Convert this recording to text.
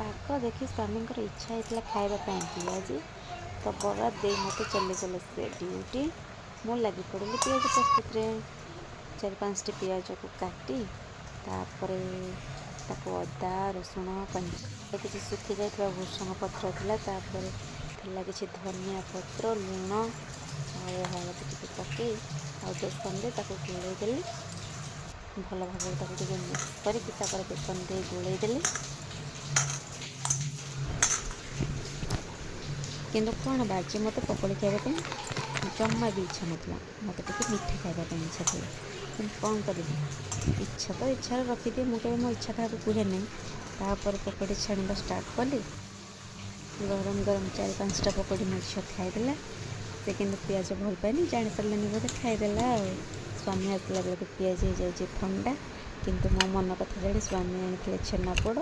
ପାଗ ଦେଖି ସ୍ୱାମୀଙ୍କର ଇଚ୍ଛା ହେଇଥିଲା ଖାଇବା ପାଇଁ ପିଆଜି, ତ ବରାଦ ଦେଇ ମୋତେ ଚାଲିଗଲେ ସେ ଡ୍ୟୁଟି। ମୁଁ ଲାଗି ପଡ଼ିଲି ପିଆଜି ପ୍ରସ୍ତୁତିରେ। 4 5ଟି ପିଆଜକୁ କାଟି ତାପରେ ତାକୁ ଅଦା, ରସୁଣ, କଞ୍ଚା କିଛି ଶୁଖି ଯାଇଥିବା ଭୃସଙ୍ଗ ପତ୍ର ଥିଲା, ତାପରେ ଥିଲା କିଛି ଧନିଆ ପତ୍ର, ଲୁଣ ଆଉ ହଳଦୀ ଟିକେ ପକାଇ ଆଉ ବେସନରେ ତାକୁ ଗୋଳେଇ ଦେଲି। ଭଲ ଭାବରେ ତାକୁ ଟିକେ ମିକ୍ସ କରିକି ତାପରେ ବେସନ ଦେଇ ଗୋଳେଇ ଦେଲି। କିନ୍ତୁ କ'ଣ ବାଜି ମୋତେ ପକୋଡ଼ି ଖାଇବା ପାଇଁ ଜମା ବି ଇଚ୍ଛା ନଥିଲା। ମୋତେ ଟିକେ ମିଠା ଖାଇବା ପାଇଁ ଇଚ୍ଛା ଥିଲା, କିନ୍ତୁ କ'ଣ କରିବି, ଇଚ୍ଛା ତ ଇଚ୍ଛାରେ ରଖିଦିଏ, ମୁଁ କେବେ ମୋ ଇଚ୍ଛା କାହାକୁ କୁହେ ନାହିଁ। ତାପରେ ପକୋଡ଼ି ଛାଣିବା ଷ୍ଟାର୍ଟ କଲି। ଗରମ ଗରମ 4 5ଟା ପକୋଡ଼ି ମୋ ଝିଅ ଖାଇଦେଲା। ସେ କିନ୍ତୁ ପିଆଜ ଭଲ ପାଏନି, ଜାଣିପାରିଲାନି ବୋଧେ, ଖାଇଦେଲା। ଆଉ ସ୍ୱାମୀ ଆସିଲା ବେଳକୁ ପିଆଜ ହେଇଯାଇଛି ଥଣ୍ଡା। କିନ୍ତୁ ମୋ ମନ କଥା ଜାଣି ସ୍ୱାମୀ ଆଣିଥିଲେ ଛେନାପୋଡ଼।